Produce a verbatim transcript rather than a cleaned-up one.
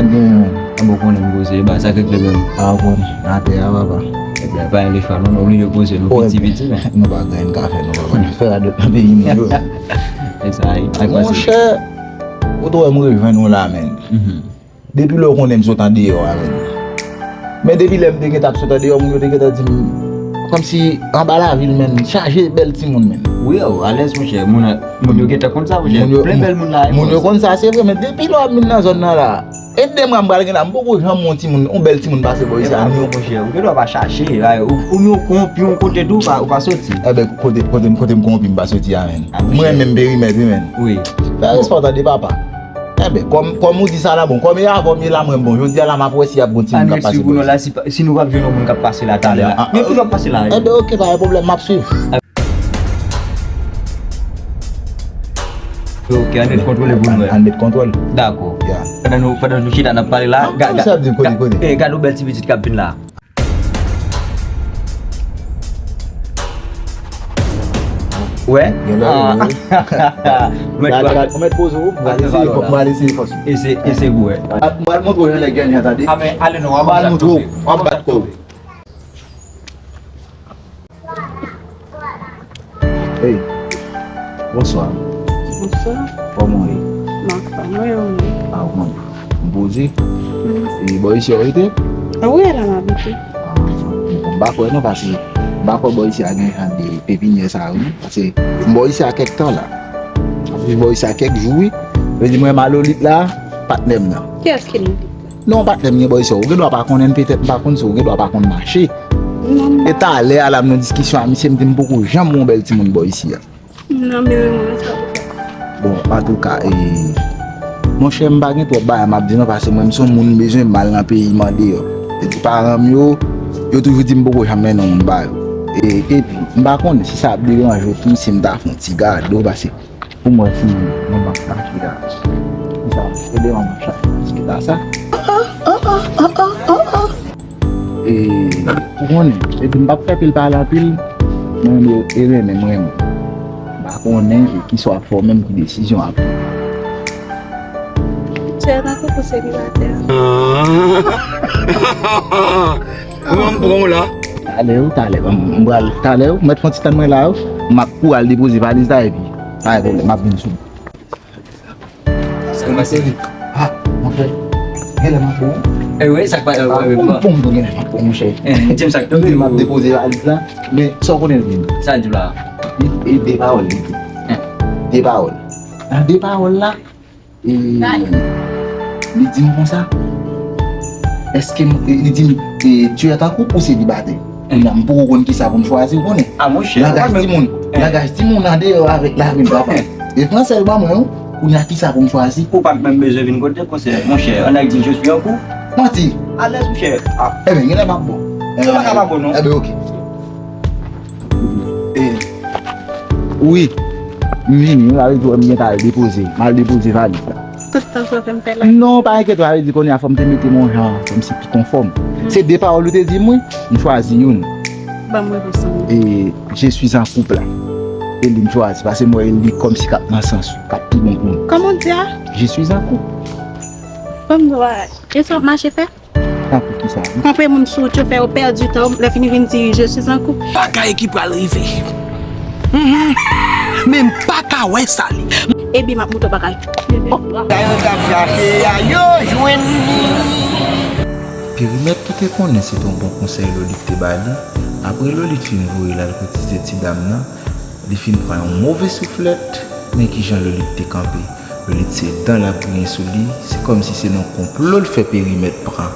Bon, an bon konnen m poze, e ba sa k regle menm. A, konn, atè a, papa. Ebyen, pa yon lefwa, non, nou oblije poze, nou piti, piti, men. Nou pa gen ka fè, nou pa konn fè radòt nan peyi nou yo. E sa, e, ak pase. Monchè, ou t wè m rejwenn ou la, men. Depi lè w konnen m sot andeyò a, men. Men depi lè m te gentan ap sot andeyò, moun yo te gentan di m, kòmsi anba lavil, men, chaje bèl timoun, men. Wi, ou alèz, monchè. Moun, moun yo gentan konn sa, monchè. Plen bèl moun la. Moun yo konn sa, se vre, men depi lè w ap vin nan zòn nan la, e de mwa m pral gen la, m poko janm wè yon timoun, yon bèl timoun pase bò isi a, non. Monchè, ou gendwa pa chache, la, ou, ou yon konwonpi, yon kote tou, ou pa, ou pa soti. Enben, kote, kote, kote m konwonpi, m pa soti a, men. M renmen perimèt, wi, men. Wi. Fè respè w tande, papa. Enben, kòm, kòm ou di sa la, bon, kòm e avè w m ye la, mwen, bon, jodi a la, m ap wè si y ap gon timoun k ap pase bò isi. Ann ret sou nou la, si, si nou p ap jwenn yon moun k ap pase la talè la. Men toujou ap pase la. Enben, oke, pa gen pwoblèm, m ap swiv. Ok, ann ret kontwole pou n wè. Ann met kontwòl. Dakò. Ya. Pandan nou, pandan nou chita n ap pale la, ga-, ga-, ga-, eh, gade yon bèl ti pitit k ap vin la. Wè? Gen lè, wi. Ou mèt poze w, m pral eseye fòs, m pral eseye fòs. Ese, ese pou wè. M pral montre w jan nèg genyen, tande. A, men ale non, w ap bat kò w. W ap bat kò w. Hey, bonswa. Bonswa. Kòman w ye? M anfòm, wi, ou menm? A, ou konn. M poze. E bò isi a w rete? A, wi, la m abite. A, m pa kwè non, paske m pa kwè bò isi a gen jan de pepinyè sa yo, non. Paske m bò isi a kèk tan la. M ap viv bò isi a kèk jou, wi. Vle di mwen, Malolit la, patnè m nan. Kiyès ki Lolit? Non, patnè m gen bò isi a. Ou gendwa pa konnen l, petèt m pa konn si ou gendwa pa konn mache. Non, m pa. E talè a la, m nan diskisyon a misye, m di m poko janm wè yon bèl timoun bò isi a. Non, men mwen, sa pou fè. Bon, antouka, e, monchè, m pa gen twòp bagay m ap di non, paske mwen, m se yon moun m bezwen m al nan peyi m andeyò. E di paran m yo, yo toujou di m poko janm mennen yon moun ba yo. E, epi, m pa konnen si sa ap deranje w tou, si m ta fè yon ti gade w, paske pou mwen, si mwen m ap chache la. Kisa? Ede mwen m ap chache la. Eske ta sa? E, ou konnen, epi m p ap fè pil pale anpil, mwen renmen, e renmen, mwen renmen. M pa konnen, e kisa w ap fè w menm, ki desizyon w ap pran. Tchè, tankou pou selibatè. Kòman m pran w la? Talè, wi, talè. M, m pral, talè, wi. Mèt fè yon ti tann mwen la, wi. M ap kouri al depoze valiz la, epi pa gen pwoblèm, m ap vin sou. Sa k pase? A, monchè. Genlè m ap bon. E wi, sa k pase? Bon, bon, genlè m ap bon, monchè. Di m sa k tonbe. M ap depoze valiz la. Men, sa w konnen l vin? Sa l di w la? Li, e de pawòl, li di. De pawòl. Nan de pawòl la, e, li di m konsa, èske m, e, li di m, e, tu es en couple ou célibataire? Kounye a, m poko konn kisa pou m chwazi, ou konnen. A, monchè, langaj timoun, langaj timoun andeyò avèk lavil, papa. E fransè yo ban mwen, wi. Kounye a, kisa pou m chwazi? Ou pa t menm bezwen vin kote m, monchè. Monchè, an Ayiti, je suis en couple. Manti. Alèz, monchè. A. Enben, genlè m ap bon. Ou pa ka pa bon, non. Enben, oke. E, wi, m vini, wi, sa vle di w wè m gentan al depoze, m al depoze valiz la. Tout tan sa w fè m fè la. Non, pa enkyete w, sa vle di kounye a fò m te mete m yon jan, kòmsi pi konfòm. Se de pawòl ou te di m, wi, m chwazi youn. Ban m repons lan. E, je suis en couple la. E li m chwazi, paske m wè li kòmsi k ap nan sans ou, k ap pi bon pou nou. Kòman w di a? Je suis en couple. Ban m dwa, e sa w ap mache fè? Tankou kisa? Kanpe moun sou wout yo, fè yo pèdi tan, lè fini vin di je suis en couple. Bagay ki pral rive. Mhm. Men m pa ka wè sa li. Ebi m ap moute w bagay. Sa yo t ap chache a, yo jwenn li. Perimèt ki te konnen se te yon bon konsèy Lolit te ba li, apre Lolit fin voye l al kotize ti dam nan, li fin pran yon move souflèt, men kijan Lolit te kanpe. Lolit se dan l ap griyen sou li, se kòmsi se nan konplo l fè Perimèt pran.